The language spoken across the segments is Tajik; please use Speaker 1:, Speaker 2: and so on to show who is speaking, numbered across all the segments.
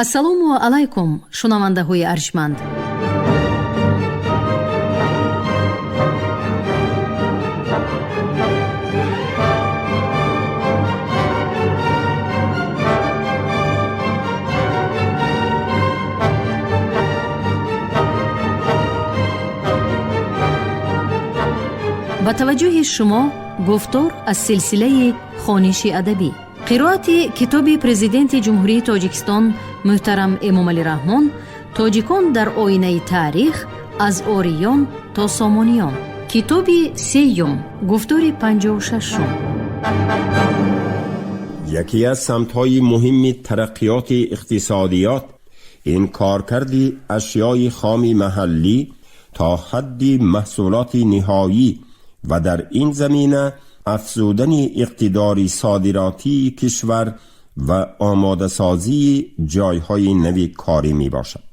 Speaker 1: Ассалому алайкум, шунавандаҳои арҷманд. Ба таваҷҷӯҳи шумо гуфтор аз силсилаи хониши адабӣ, қироати китоби Президенти Ҷумҳурии Тоҷикистон муҳтарам Эмомалӣ Раҳмон «Тоҷикон дар оинаи таърих: аз ориён то сомониён», китоби сеюм, гуфтори 56-ум.
Speaker 2: Яке аз самтҳои муҳими тараққиёти иқтисодиёт ин коркарди ашёи хоми маҳаллӣ то ҳадди маҳсулоти ниҳоӣ ва дар ин замина афзудани иқтидори содиротии кишвар ва омодасозии ҷойҳои нави корӣ мебошад.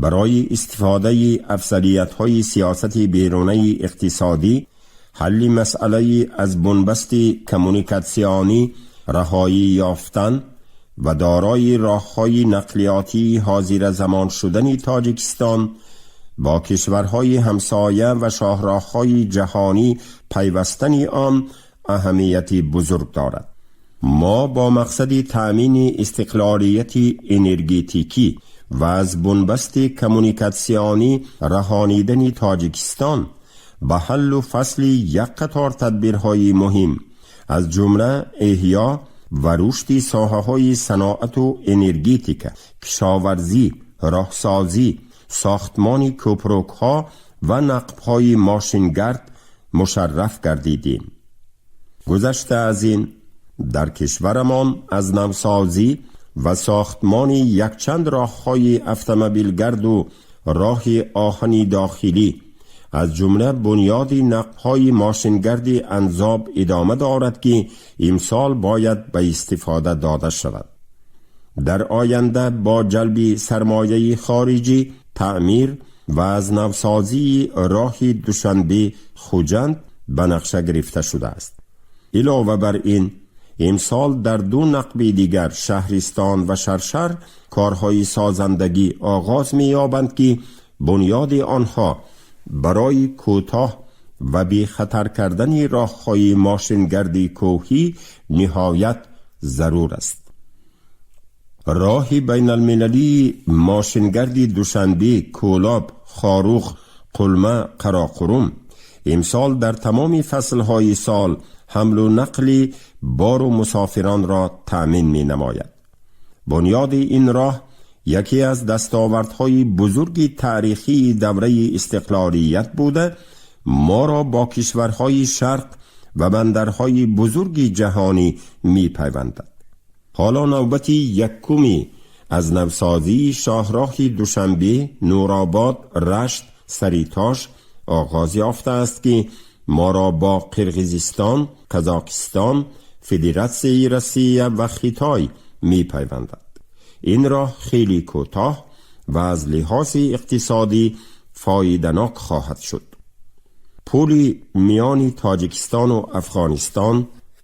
Speaker 2: Барои истифодаи афзалиятҳои сиёсати берунаи иқтисодӣ, ҳалли масъалаи аз бунбасти коммуникатсионӣ раҳоӣ ёфтан ва дорои роҳҳои нақлиётии ҳозиразамон шудани Тоҷикистон бо кишварҳои ҳамсоя ва шоҳроҳҳои ҷаҳонӣ пайвастани он аҳамияти бузург дорад. Мо бо мақсади таъмини истиқлолияти энергетикӣ ва аз бунбасти коммуникатсионӣ раҳонидани Тоҷикистон ба ҳаллу фасли як қатор тадбирҳои муҳим, аз ҷумла эҳё ва рушди соҳаҳои саноату энергетика, кишоварзӣ, роҳсозӣ, сохтмони кӯпрукҳо ва нақбҳои мошингард мушарраф гардидем. Гузашта аз ин, дар кишварамон аз навсозӣ ва сохтмони якчанд роҳҳои автомобилгарду роҳи оҳани дохилӣ, аз ҷумла бунёди нақбҳои мошингарди Анзоб идома дорад, ки имсол бояд ба истифода дода шавад. Дар оянда бо ҷалби сармояи хориҷӣ таъмир ва аз навсозии роҳи Душанбе Хуҷанд ба нақша гирифта шудааст. Илова бар ин, имсол дар ду нақби дигар, Шаҳристон ва Шаршар, корҳои созандагӣ оғоз меёбанд, ки бунёди онҳо барои кӯтоҳ ва бехатар кардани роҳҳои мошингарди кӯҳӣ ниҳоят зарур аст. Роҳи байналмилалии мошингарди Душанбе, Кӯлоб, Хоруғ, Қулма, Қароқурум имсол дар тамоми фаслҳои сол ҳамлу нақли бору мусофиронро таъмин менамояд. Бунёди ин роҳ яке аз дастовардҳои бузурги таърихии давраи истиқлолият буда, моро бо кишварҳои шарқ ва бандарҳои бузурги ҷаҳонӣ мепайвандад. Ҳоло навбати якуми аз навсозии шоҳроҳи Душанбе, Нуробод, Рашт, Саритош оғоз ёфтааст, ки моро бо Қирғизистон, Қазоқистон, Федератсияи Россия ва Хитой мепайвандад. Ин роҳ хеле кӯтоҳ ва аз лиҳози иқтисодӣ фоиданок хоҳад шуд. Пули миёни Тоҷикистону Афғонистон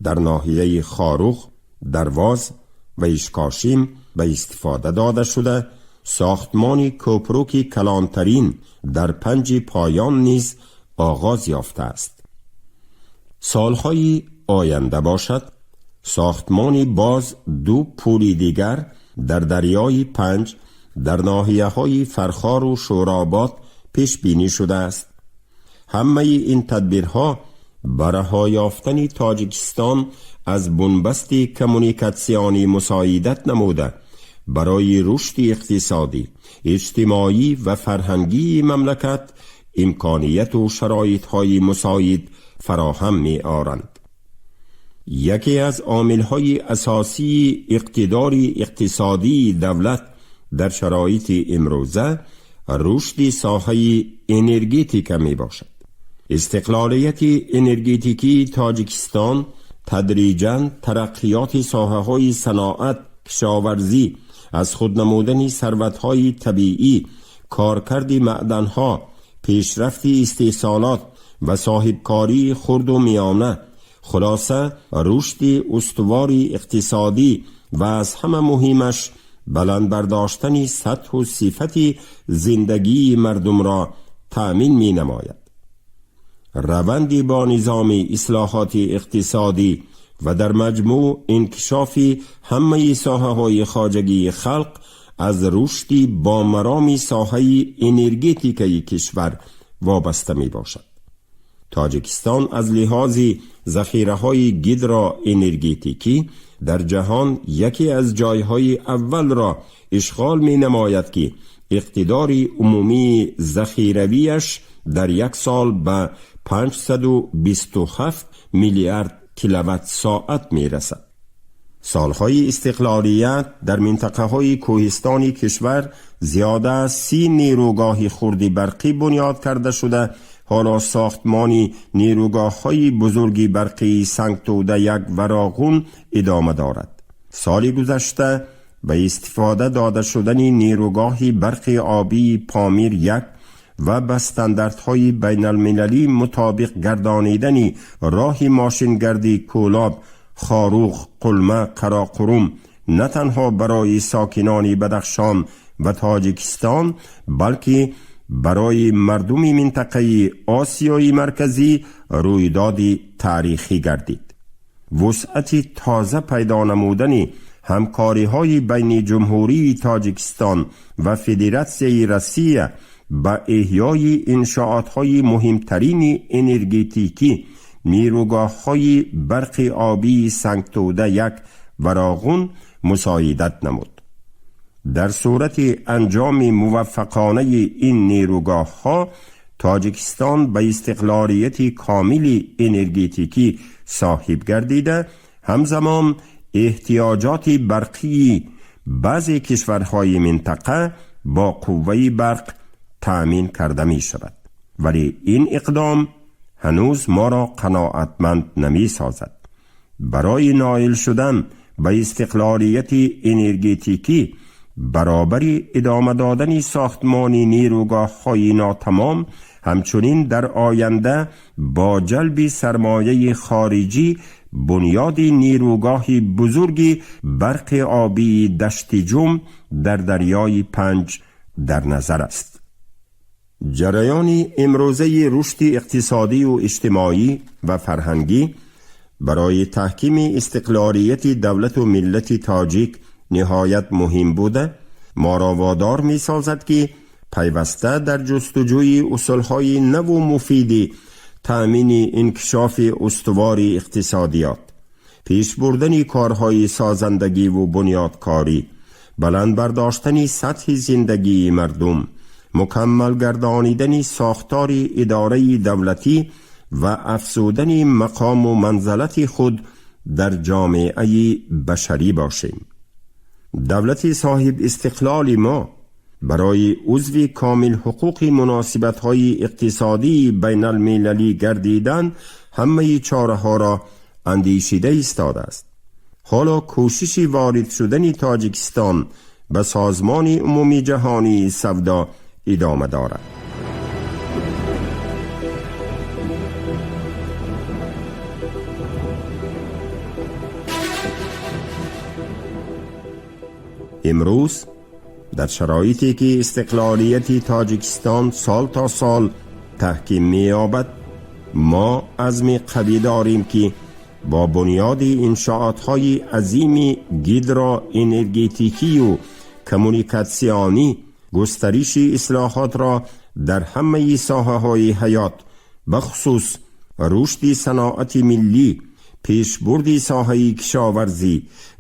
Speaker 2: дар ноҳияи Хоруғ, Дарвоз ва Ишкошим ба истифода дода шуда, сохтмони кӯпруки калонтарин дар Панҷи поён низ оғоз ёфтааст. Солҳои оянда бошад, сохтмони боз ду пули дигар дар дарёи Панҷ дар ноҳияҳои Фархору Шӯробод пешбинӣ шудааст. Ҳамаи ин тадбирҳо ба раҳо ёфтани Тоҷикистон аз бунбасти коммуникатсионӣ мусоидат намуда, барои рушди иқтисодӣ, иҷтимоӣ ва фарҳангии мамлакат имконияту шароитҳои мусоид фароҳам меоранд. Яке аз омилҳои асосии иқтидори иқтисодии давлат дар шароити имрӯза рушди соҳаи энергетика мебошад. Истиқлолияти энергетикии Тоҷикистон тадриҷан тараққиёти соҳаҳои саноат, кишоварзӣ, аз худ намудани сарватҳои табиӣ, коркарди маъданҳо, пешрафти истеҳсолот ва соҳибкории хурду миёна, хулоса, рушди устувори иқтисодӣ ва аз ҳама муҳимаш баланд бардоштани сатҳу сифати зиндагии мардумро таъмин менамояд. Раванди бо низоми ислоҳоти иқтисодӣ ва дар маҷмӯъ инкишофи ҳамаи соҳаҳои хоҷагии халқ аз рушди бомароми соҳаи энергетикаи кишвар вобаста мебошад. Тоҷикистон аз лиҳози захираҳои гидроэнергетикӣ дар ҷаҳон яке аз ҷойҳои аввалро ишғол менамояд, ки иқтидори умумии захиравиаш дар як сол ба 527 миллиард киловатт соат мерасад. Солҳои истиқлолият дар минтақаҳои кӯҳистони кишвар зиёда аз 30 нерӯгоҳи хурди барқӣ бунёд карда шуда, ҳоло сохтмони нерӯгоҳҳои бузурги барқии Сангтӯда 1 ва Роғун идома дорад. Соли гузашта ба истифода дода шудани нерӯгоҳи барқи обии Помир 1 ва ба стандартҳои байналмилалӣ мутобиқ гардонидани роҳи мошингарди Кӯлоб, Хоруғ, Қулма, Қароқурум на танҳо барои сокинони Бадахшон ва Тоҷикистон, балки барои мардуми минтақаи Осиёи Марказӣ рӯйдоди таърихӣ гардид. Вусъати тоза пайдо намудани ҳамкориҳои байни Ҷумҳурии Тоҷикистон ва Федератсияи Россия ба эҳёи иншоотҳои муҳимтарини энергетикӣ, нерӯгоҳҳои барқи обии Сангтӯда 1 ва Роғун мусоидат намуд. Дар сурати анҷоми муваффақонаи ин нерӯгоҳҳо Тоҷикистон ба истиқлолияти комили энергетикӣ соҳиб гардида, ҳамзамон эҳтиёҷоти барқии баъзе кишварҳои минтақа бо қувваи барқ таъмин карда мешавад. Вале ин иқдом ҳанӯз моро қаноатманд намесозад. Барои ноил шудан ба истиқлолияти энергетикӣ баробари идома додани сохтмони нерӯгоҳҳои нотамом, ҳамчунин дар оянда бо ҷалби сармояи хориҷӣ бунёди нерӯгоҳи бузурги барқи обии Даштиҷум дар дарёи Панҷ дар назар аст. Ҷараёни имрӯзаи рушди иқтисодию иҷтимоӣ ва фарҳангӣ барои таҳкими истиқлолияти давлату миллати тоҷик ниҳоят муҳим буда, моро водор месозад, ки пайваста дар ҷустуҷӯи усулҳои наву муфиди таъмини инкишофи устувори иқтисодиёт, пеш бурдани корҳои созандагиву бунёдкорӣ, баланд бардоштани сатҳи зиндагии мардум, мукаммал гардонидани сохтори идораи давлатӣ ва афзудани мақому манзалати худ дар ҷомеаи башарӣ бошем. Давлати соҳиб истиқлоли мо барои узви комил ҳуқуқи муносибатҳои иқтисодии байналмилалӣ гардидан ҳамаи чораҳоро андешида истодааст. Ҳоло кӯшиши ворид шудани Тоҷикистон ба Созмони умумии ҷаҳонии савдо идома дорад. Имрӯз дар шароите ки истиқлолияти Тоҷикистон сол то сол таҳким меёбад, мо азми қавӣ дорем, ки бо бунёди иншоотҳои азими гидроэнергетикию коммуникатсионӣ густариши ислоҳотро дар ҳамаи соҳаҳои ҳаёт, бахусус рушди саноати миллӣ, пешбурди соҳаи кишоварзӣ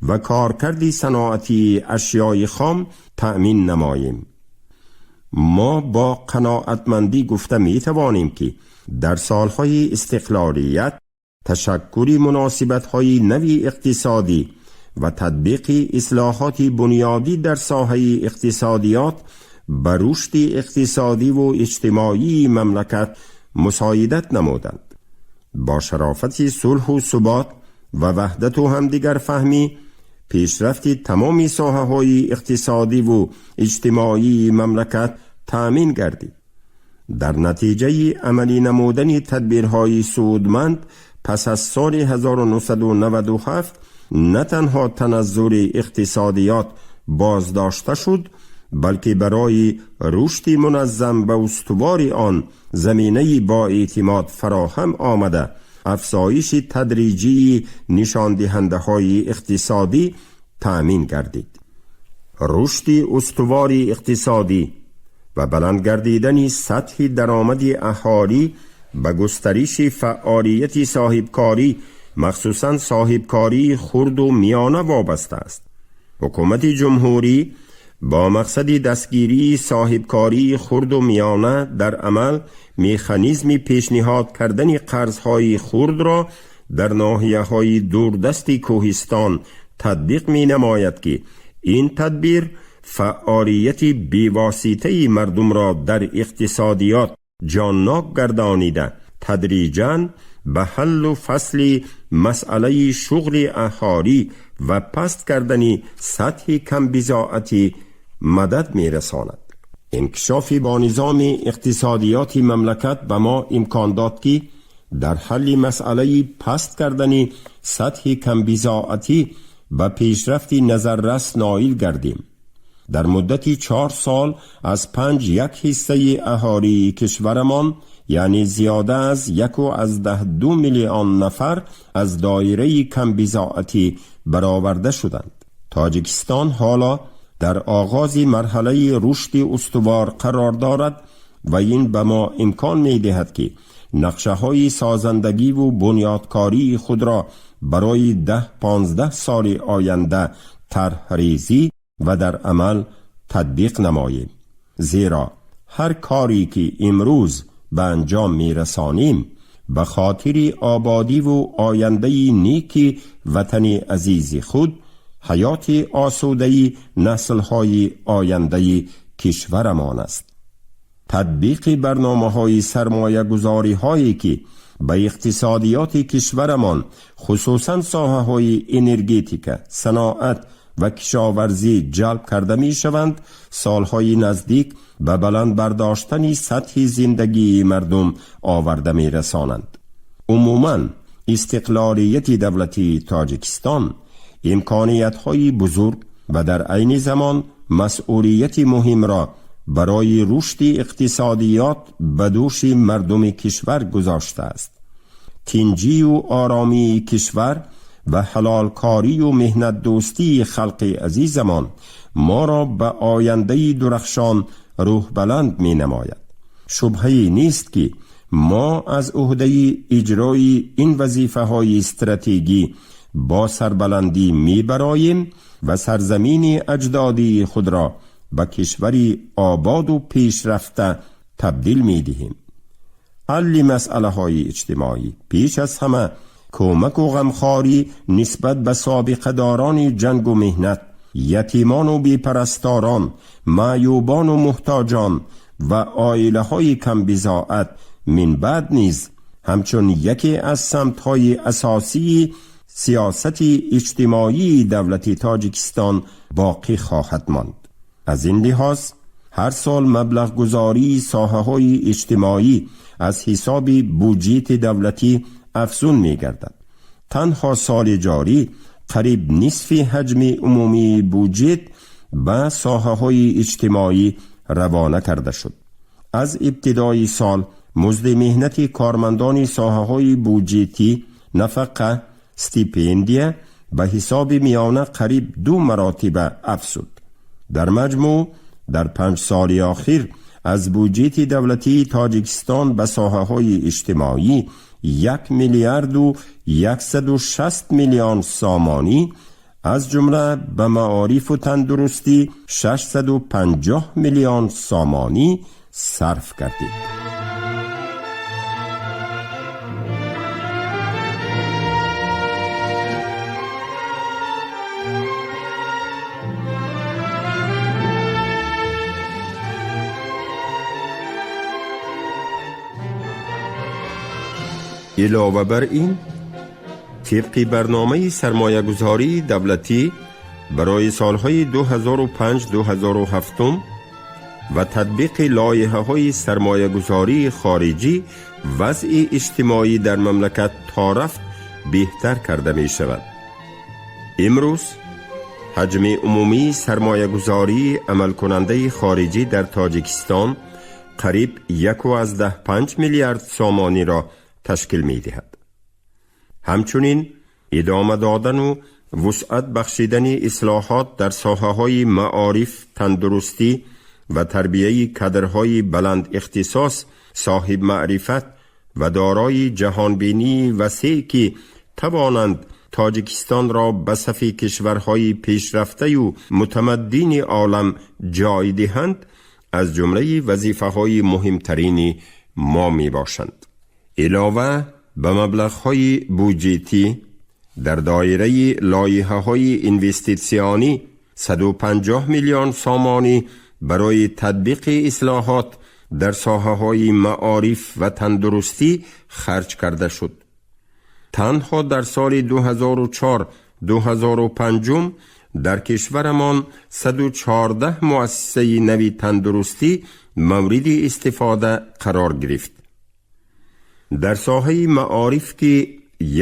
Speaker 2: ва коркарди саноатии ашёи хом таъмин намоем. Мо бо қаноатмандӣ гуфта метавонем, ки дар солҳои истиқлолият ташаккули муносибатҳои нави иқтисодӣ ва татбиқи ислоҳоти бунёдӣ дар соҳаи иқтисодиёт ба рушди иқтисодиву иҷтимоии мамлакат мусоидат намуданд. Бо шарофати сулҳу субот ва ваҳдату ҳамдигарфаҳмӣ пешрафти тамоми соҳаҳои иқтисодиву иҷтимоии мамлакат таъмин гардид. Дар натиҷаи амалӣ намудани тадбирҳои судманд пас аз соли 1997 на танҳо таназзули иқтисодиёт боздошта шуд, балки барои рушди муназзам ва устувори он заминаи боэътимод фароҳам омада, афзоиши тадриҷии нишондиҳандаҳои иқтисодӣ таъмин гардид. Рушди устувори иқтисодӣ ва баланд гардидани сатҳи даромади аҳолӣ ба густариши фаъолияти соҳибкорӣ, махсусан соҳибкории хурду миёна вобаста аст. Ҳукумати ҷумҳурӣ бо мақсади дастгирии соҳибкории хурду миёна дар амал механизми пешниҳод кардани қарзҳои хурдро дар ноҳияҳои дурдасти кӯҳистон татбиқ менамояд, ки ин тадбир фаъолияти бевоситаи мардумро дар иқтисодиёт ҷоннок гардонида, тадриҷан ба ҳаллу фасли масъалаи шуғли аҳолӣ ва паст кардани сатҳи камбизоатӣ мадад мерасонад. Инкишофи бо низоми иқтисодиёти мамлакат ба мо имкон дод, ки дар ҳалли масъалаи паст кардани сатҳи камбизоатӣ ба пешрафти назаррас ноил гардем. Дар муддати 4 сол аз 5,1 ҳиссаи аҳолии кишварамон, яъне зиёда аз 1,2 миллион нафар, аз доираи камбизоатӣ бароварда шуданд. Тоҷикистон ҳоло дар оғози марҳалаи рушди устувор қарор дорад ва ин ба мо имкон медиҳад, ки нақшаҳои созандагиву бунёдкории худро барои 10-15 соли оянда тарҳрезӣ ва дар амал татбиқ намоем. Зеро ҳар коре ки имрӯз ба анҷом мерасонем, ба хотири ободиву ояндаи неки ватани азизи худ, ҳаёти осудаи наслҳои ояндаи кишварамон аст. Татбиқи барномаҳои сармоягузориҳое, ки ба иқтисодиёти кишварамон, хусусан соҳаҳои энергетика, саноат ва кишоварзӣ ҷалб карда мешаванд, солҳои наздик ба баланд бардоштани сатҳи зиндагии мардум оварда мерасонанд. Умуман, истиқлолияти давлатии Тоҷикистон имкониятҳои бузург ва дар айни замон масъулияти муҳимро барои рушди иқтисодиёт ба дӯши мардуми кишвар гузоштааст. Тинҷию оромии кишвар ва ҳалолкорию меҳнатдӯстии халқи азизамон моро ба ояндаи дурахшон рӯҳбаланд менамояд. Шубҳае нест, ки мо аз ӯҳдаи иҷрои ин вазифаҳои стратегӣ бо сарбаландӣ мебароем ва сарзамини аҷдодии худро ба кишвари ободу пешрафта табдил медиҳем. Ҳалли масъалаҳои иҷтимоӣ, пеш аз ҳама кӯмаку ғамхорӣ нисбат ба собиқадорони ҷангу меҳнат, ятимону бепарасторон, маъюбону муҳтоҷон ва оилаҳои камбизоат минбаъд низ ҳамчун яке аз самтҳои асосии сиёсати иҷтимоии давлати Тоҷикистон боқӣ хоҳад монд. Аз ин лиҳоз ҳар сол маблағгузории соҳаҳои иҷтимоӣ аз ҳисоби буҷети давлатӣ афзун мегардад. Танҳо соли ҷорӣ қариб нисфи ҳаҷми умумии буҷет ба соҳаҳои иҷтимоӣ равона карда шуд. Аз ибтидои сол музди меҳнати кормандони соҳаҳои буҷетӣ, нафақа, стипендия ба ҳисоби миёна қариб ду маротиба афзуд. Дар маҷмӯъ дар 5 соли охир аз буҷети давлатии Тоҷикистон ба соҳаҳои иҷтимоӣ 1 миллиарду 160 миллион сомонӣ, аз ҷумла ба маорифу тандурустӣ 650 миллион сомонӣ сарф гардид. Илова бар ин, тибқи барномаи сармоягузории давлатӣ барои солҳои 2005-2007 ва татбиқи лоиҳаҳои сармоягузории хориҷӣ, вазъи иҷтимоӣ дар мамлакат торафт беҳтар карда мешавад. Имрӯз Ҳаҷми умумии сармоягузории амалкунандаи хориҷӣ дар Тоҷикистон қариб 1,5 миллиард сомониро ташкил медиҳад. Ҳамчунин идома додану вусъат бахшидани ислоҳот дар соҳаҳои маориф, тандурустӣ ва тарбияи кадрҳои баландихтисос, соҳибмаърифат ва дорои ҷаҳонбинии васеъ, ки тавонанд Тоҷикистонро ба сафи кишварҳои пешрафтаю мутамаддини олам ҷой диҳанд, аз ҷумлаи вазифаҳои муҳимтарини мо мебошанд. Илова ба маблағҳои буҷетӣ дар доираи лоиҳаҳои инвеститсионӣ 150 миллион сомонӣ барои татбиқи ислоҳот дар соҳаҳои маориф ва тандурустӣ харҷ карда шуд. Танҳо дар соли 2004-2005 дар кишварамон 114 муассисаи нави тандурустӣ мавриди истифода қарор гирифт. Дар соҳаи маориф, ки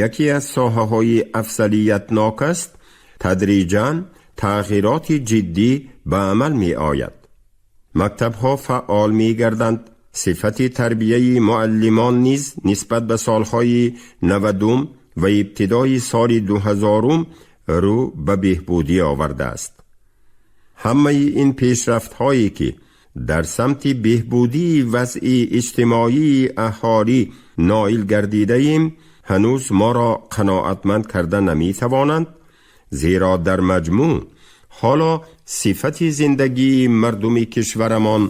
Speaker 2: яке аз соҳаҳои афзалиятнок аст, тадриҷан тағйироти ҷиддӣ ба амал меояд. Мактабҳо фаъол мегарданд. Сифати тарбияи муаллимон низ нисбат ба солҳои 90-ум ва ибтидои соли 2000-ум рӯ ба беҳбудӣ овардааст. Ҳамаи ин пешрафтҳое, ки дар самти беҳбудии вазъи иҷтимоии аҳолӣ ноил гардидаем, ҳанӯз моро қаноатманд карда наметавонанд, зеро дар маҷмӯъ ҳоло сифати зиндагии мардуми кишварамон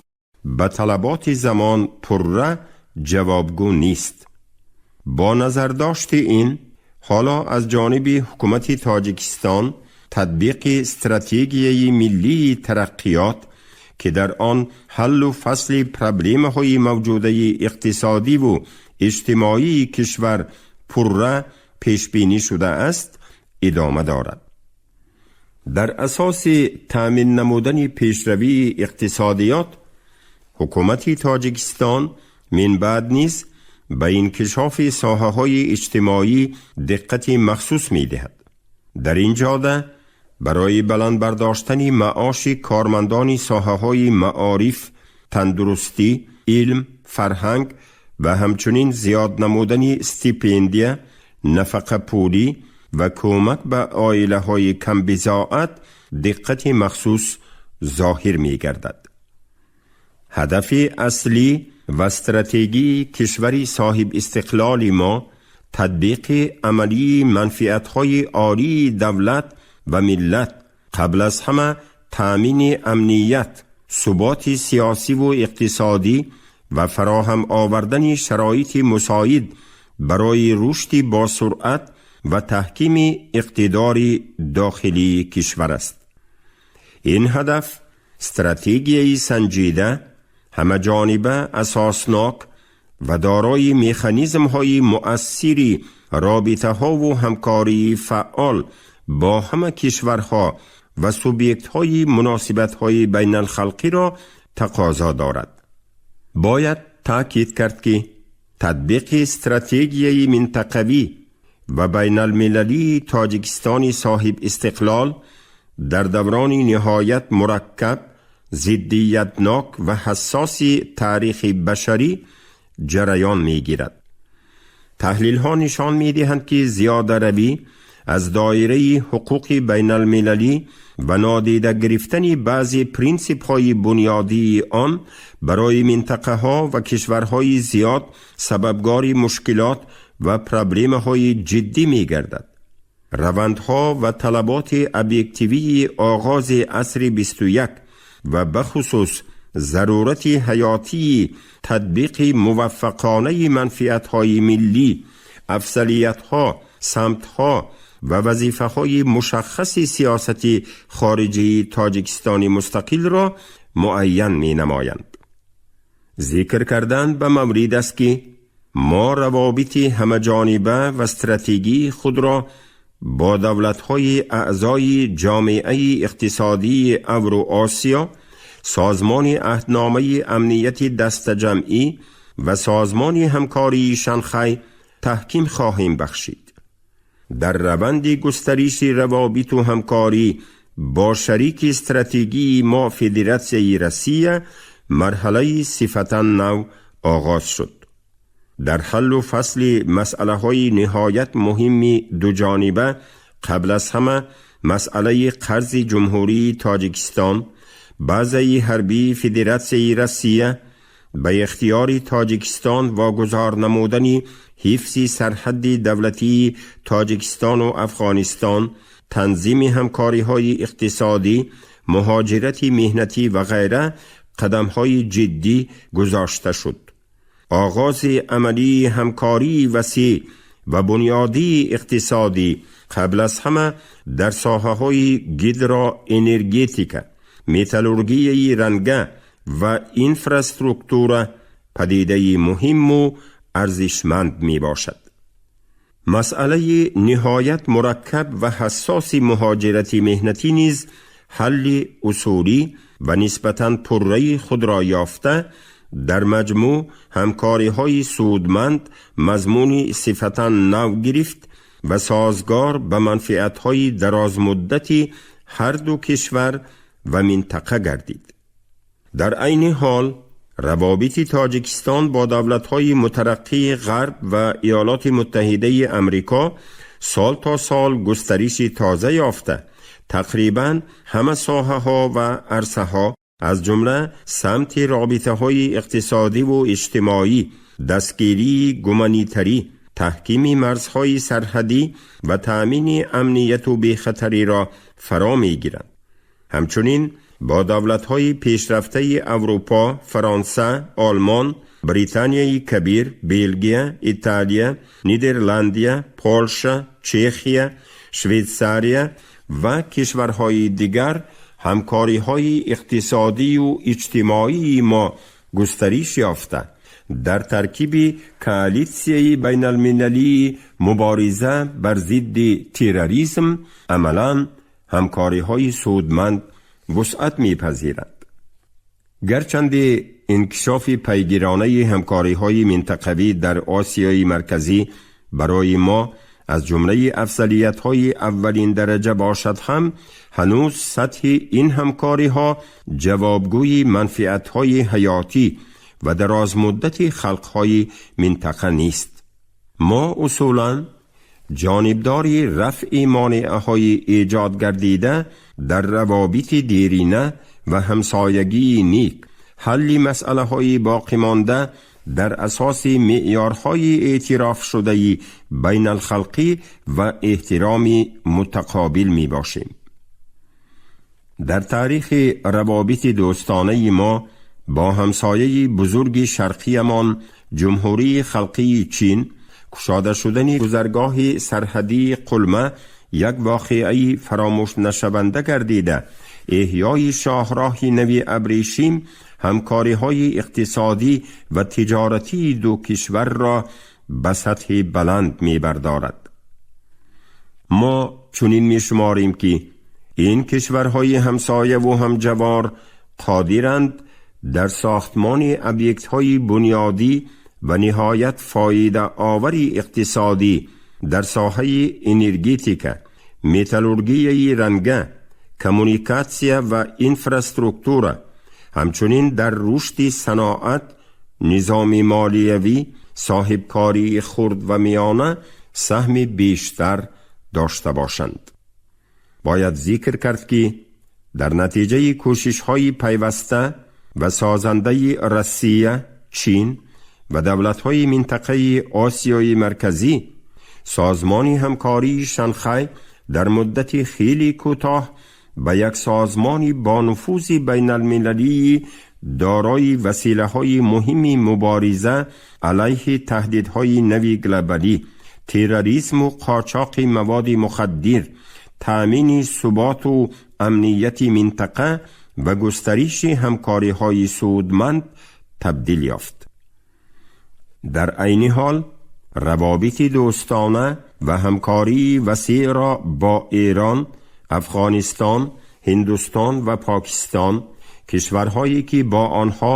Speaker 2: ба талаботи замон пурра ҷавобгӯ нест. Бо назардошти ин, ҳоло аз ҷониби ҳукумати Тоҷикистон татбиқи стратегияи миллии тараққиёт, ки дар он ҳаллу фасли проблемаҳои мавҷудаи иқтисодиву иҷтимоии кишвар пурра пешбинӣ шудааст, идома дорад. Дар асоси таъмин намудани пешравии иқтисодиёт, ҳукумати Тоҷикистон минбаъд низ ба инкишофи соҳаҳои иҷтимоӣ диққати махсус медиҳад. Дар ин ҷода барои баланд бардоштани маоши кормандони соҳаҳои маориф, тандурустӣ, илм, фарҳанг ва ҳамчунин зиёд намудани стипендия, нафақапулӣ ва кӯмак ба оилаҳои камбизоат диққати махсус зоҳир мегардад. Ҳадафи аслӣ ва стратегии кишвари соҳибистиқлоли мо татбиқи амалии манфиатҳои олии давлат ва миллат, қабл аз ҳама таъмини амният, суботи сиёсиву иқтисодӣ ва фароҳам овардани шароити мусоид барои рушди босуръат ва таҳкими иқтидори дохилии кишвар аст. Ин ҳадаф стратегияи санҷида, ҳамаҷониба, асоснок ва дорои механизмҳои муассири робитаҳову ҳамкории фаъол бо ҳама кишварҳо ва субъектҳои муносибатҳои байналхалқиро тақозо дорад. Бояд таъкид кард, ки татбиқи стратегияи минтақавӣ ва байналмилалии Тоҷикистони соҳибистиқлол дар даврони ниҳоят мураккаб, зиддиятнок ва ҳассоси таърихи башарӣ ҷараён мегирад. Таҳлилҳо нишон медиҳанд, ки зиёдаравӣ аз доираи ҳуқуқи байналмилалӣ ва нодида гирифтани баъзе принсипҳои бунёдии он барои минтақаҳо ва кишварҳои зиёд сабабгори мушкилот ва проблемаҳои ҷиддӣ мегардад. Равандҳо ва талаботи объективии оғози асри 21 ва бахусус зарурати ҳаётии татбиқи муваффақонаи манфиатҳои миллӣ, афзалиятҳо, самтҳо ва вазифаҳои мушаххаси сиёсати хориҷии Тоҷикистони мустақилро муайян менамоянд. Зикр кардан ба маврид аст, ки мо равобити ҳамаҷониба ва стратегии худро бо давлатҳои аъзои Ҷомеаи иқтисодии Авруосиё, Созмони Аҳдномаи Амнияти Дастаҷамъӣ ва Созмони Ҳамкории Шанхай таҳким хоҳем бахшид. Дар раванди густариши равобиту ҳамкорӣ با شریک استراتژی ما فدراسیای روسیه مرحله صفتا نو آغاز شد. در حل و فصل مسئله های نهایت مهم دو جانبه، قبل از همه مسئله قرض جمهوری تاجیکستان، базаи ҳарбии Федератсияи Россия ба ихтиёри Тоҷикистон вогузор намудани ҳифзи сарҳадди давлатии Тоҷикистону Афғонистон, танзими ҳамкориҳои иқтисодӣ, муҳоҷирати меҳнатӣ ва ғайра қадамҳои ҷиддӣ гузошта шуд. Оғози амалии ҳамкории васеъ ва бунёдии иқтисодӣ, қабл аз ҳама дар соҳаҳои гидроэнергетика, металлургияи ранга ва инфраструктура падидаи муҳимму арзишманд мебошад. Масъалаи ниҳоят мураккаб ва ҳассоси муҳоҷирати меҳнатӣ низ ҳалли усулӣ ва нисбатан пурраи худро ёфта, дар маҷмӯъ ҳамкориҳои судманд мазмуни сифатан нав гирифт ва созгор ба манфиатҳои дарозмуддати ҳар ду кишвар ва минтақа гардид. Дар айни ҳол равобити Тоҷикистон бо давлатҳои мутараққии Ғарб ва Иёлоти Муттаҳидаи Амрико сол то сол густариши тоза ёфта, тақрибан ҳама соҳаҳо ва арсаҳо, аз ҷумла самти робитаҳои иқтисодиву иҷтимоӣ, дастгирии гуманитарӣ, таҳкими марзҳои сарҳадӣ ва таъмини амнияту бехатариро фаро мегиранд. Ҳамчунин бо давлатҳои пешрафтаи Аврупо, Фаронса, Олмон, Британияи Кабир, Белгия, Италия, Нидерландия, Полша, Чехия, Швейтсария ва кишварҳои дигар ҳамкориҳои иқтисодию иҷтимоии мо густариш ёфта, дар таркиби коалитсияи байналмилалии мубориза бар зидди терроризм амалан ҳамкориҳои судманд вусъат мепазиранд. Гарчанде инкишофи пайгиронаи ҳамкориҳои минтақавӣ дар Осиёи Марказӣ барои мо аз ҷумлаи афзалиятҳои аввалиндараҷа бошад ҳам, ҳанӯз сатҳи ин ҳамкориҳо ҷавобгӯи манфиатҳои ҳаётӣ ва дарозмуддати халқҳои минтақа нест. Мо усулан ҷонибдори рафъи монеаҳои эҷод гардида дар равобити дерина ва ҳамсоягии нек, ҳалли масъалаҳои боқимонда дар асоси меъёрҳои эътирофшудаи байналхалқӣ ва эҳтироми мутақобил мебошем. Дар таърихи равобити дӯстонаи мо бо ҳамсояи бузурги шарқиямон, Ҷумҳурии Халқии Чин, кушода шудани гузаргоҳи сарҳадии Қулма як воқеаи фаромӯшнашаванда гардида, эҳёи шоҳроҳи нави абрешим ҳамкориҳои иқтисодӣ ва тиҷоратии ду кишварро ба сатҳи баланд мебардорад. Мо чунин мешуморем, ки ин кишварҳои ҳамсояву ҳамҷавор қодиранд дар сохтмони объектҳои бунёдӣ ва ниҳоят фоидаовари иқтисодӣ дар соҳаи энергетика, металлургияи ранга, коммуникатсия ва инфраструктура, ҳамчунин дар рушди саноат, низоми молиявӣ, соҳибкории хурд ва миёна саҳми бештар дошта бошанд. Бояд зикр кард, ки дар натиҷаи кӯшишҳои пайваста ва созандаи Россия, Чин ва давлатҳои минтақаи Осиёи Марказӣ, Созмони Ҳамкории Шанхай дар муддати хеле кӯтоҳ ба як созмони бонуфузи байналмилалии дорои василаҳои муҳими мубориза алайҳи таҳдидҳои нави глобалӣ, терроризму қочоқи маводи мухаддир, таъмини суботу амнияти минтақа ва густариши ҳамкориҳои судманд табдил ёфт. Дар айни ҳол равобити дӯстона ва ҳамкории васеъро бо Эрон, Афғонистон, Ҳиндустон ва Покистон, кишварҳое ки бо онҳо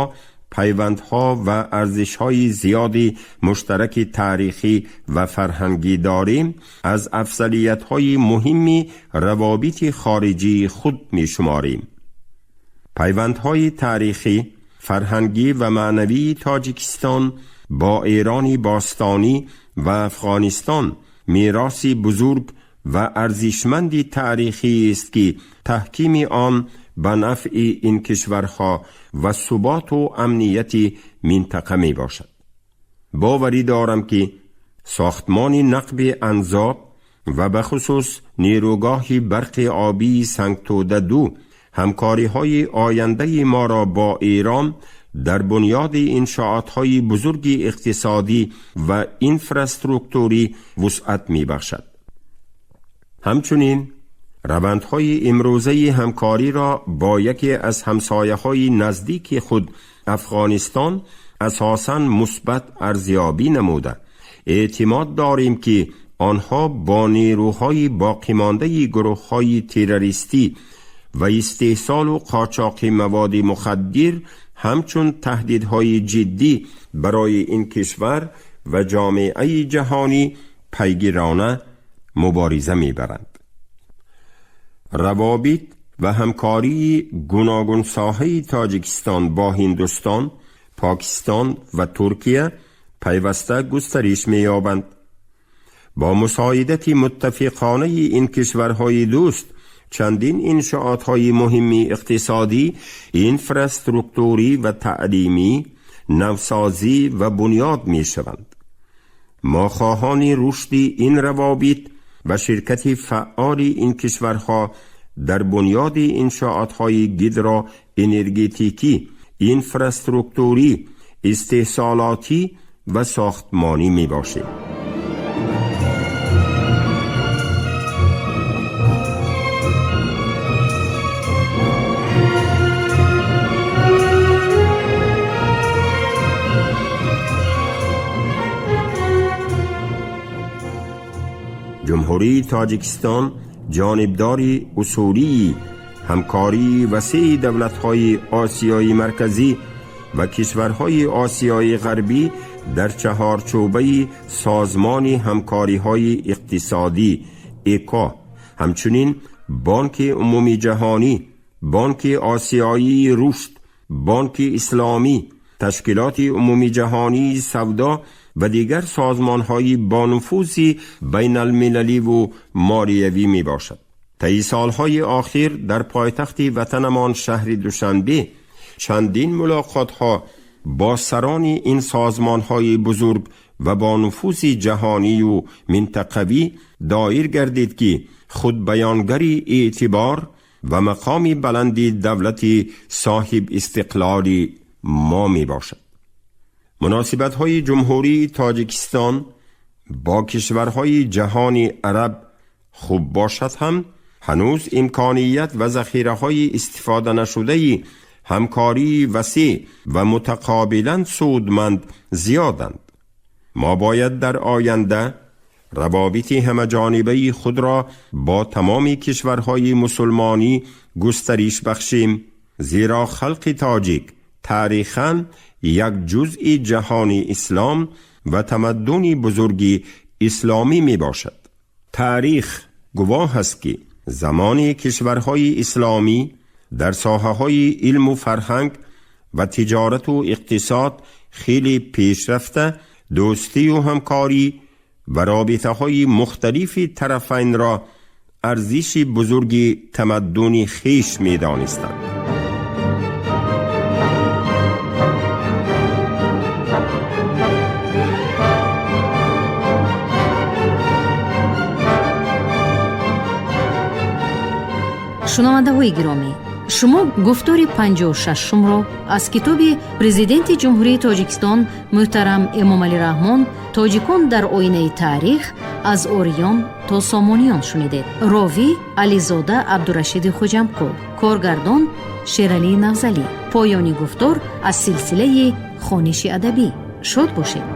Speaker 2: пайвандҳо ва арзишҳои зиёди муштараки таърихӣ ва фарҳангӣ дорем, аз афзалиятҳои муҳимми равобити хориҷии худ мешуморем. Пайвандҳои таърихӣ, фарҳангӣ ва маънавии Тоҷикистон бо Эрони бостонӣ ва Афғонистон мероси бузург ва арзишманди таърихӣ аст, ки таҳкими он ба нафъи ин кишварҳо ва суботу амнияти минтақа мебошад. Боварӣ дорам, ки сохтмони нақби Анзоб ва бахусус нерӯгоҳи барқи обии Сангтӯда 2 ҳамкориҳои ояндаи моро бо Эрон дар бунёди иншоотҳои бузурги иқтисодӣ ва инфраструктурӣ вусъат мебахшад. Ҳамчунин равандҳои имрӯзаи ҳамкориро бо яке аз ҳамсояҳои наздики худ, Афғонистон, асосан мусбат арзёбӣ намуда, эътимод дорем, ки онҳо бо нерӯҳои боқимондаи гурӯҳҳои террористӣ ва истеҳсолу қочоқи маводи мухаддир ҳамчун таҳдидҳои ҷиддӣ барои ин кишвар ва ҷомеаи ҷаҳонӣ пайгирона мубориза мебаранд. Равобит ва ҳамкории гуногунсоҳаи Тоҷикистон бо Ҳиндустон, Покистон ва Туркия пайваста густариш меёбанд. Бо мусоидати муттафиқонаи ин кишварҳои дӯст чандин иншоотҳои муҳимми иқтисодӣ, инфраструктурӣ ва таълимӣ навсозӣ ва бунёд мешаванд. Мо хоҳони рушди ин равобит ва ширкати фаъоли ин кишварҳо дар бунёди иншоотҳои гидроэнергетикӣ, инфраструктурӣ, истеҳсолотӣ ва сохтмонӣ мебошем. Ҷумҳурии Тоҷикистон ҷонибдори усулии ҳамкории васеи давлатҳои Осиёи Марказӣ ва кишварҳои Осиёи Ғарбӣ дар чаҳорчӯбаи Созмони ҳамкориҳои иқтисодӣ ЭКО, ҳамчунин Бонки Умумиҷаҳонӣ, Бонки Осиёии Рушд, Бонки Исломӣ, Ташкилоти Умумиҷаҳонии Савдо ва дигар созмонҳои бонуфузи байналмилаливу молиявӣ мебошад. Таи солҳои охир дар пойтахти ватанамон, шаҳри Душанбе, чандин мулоқотҳо бо сарони ин созмонҳои бузург ва бонуфузи ҷаҳонию минтақавӣ доир гардид, ки худбаёнгари эътибор ва мақоми баланди давлати соҳибистиқлоли мо мебошад. Муносибатҳои Ҷумҳурии Тоҷикистон бо кишварҳои ҷаҳони араб хуб бошад ҳам, ҳанӯз имконият ва захираҳои истифоданашудаи ҳамкории васеъ ва мутақобилан судманд зиёданд. Мо бояд дар оянда равобити ҳамаҷонибаи худро бо тамоми кишварҳои мусулмонӣ густариш бахшем, зеро халқи тоҷик таърихан як ҷузъи ҷаҳони ислом ва тамаддуни бузурги исломӣ мебошад. Таърих гувоҳ аст, ки замони кишварҳои исломӣ дар соҳаҳои илму фарҳанг ва тиҷорату иқтисод хеле пеш рафта, дӯстию ҳамкорӣ ва робитаҳои мухталифи тарафайнро арзиши бузурги тамаддуни хеш медонистанд.
Speaker 1: Шунавандаҳои гиромӣ, шумо гуфтори 56-умро аз китоби Президенти Ҷумҳурии Тоҷикистон муҳтарам Эмомалӣ Раҳмон «Тоҷикон дар оинаи таърих: аз ориён то сомониён» шунидед. Ровӣ Ализода Абдурашиди Хуҷамқул, коргардон Шералии Навзалӣ. Поёни гуфтор аз силсилаи хониши адабӣ. Шод бошед.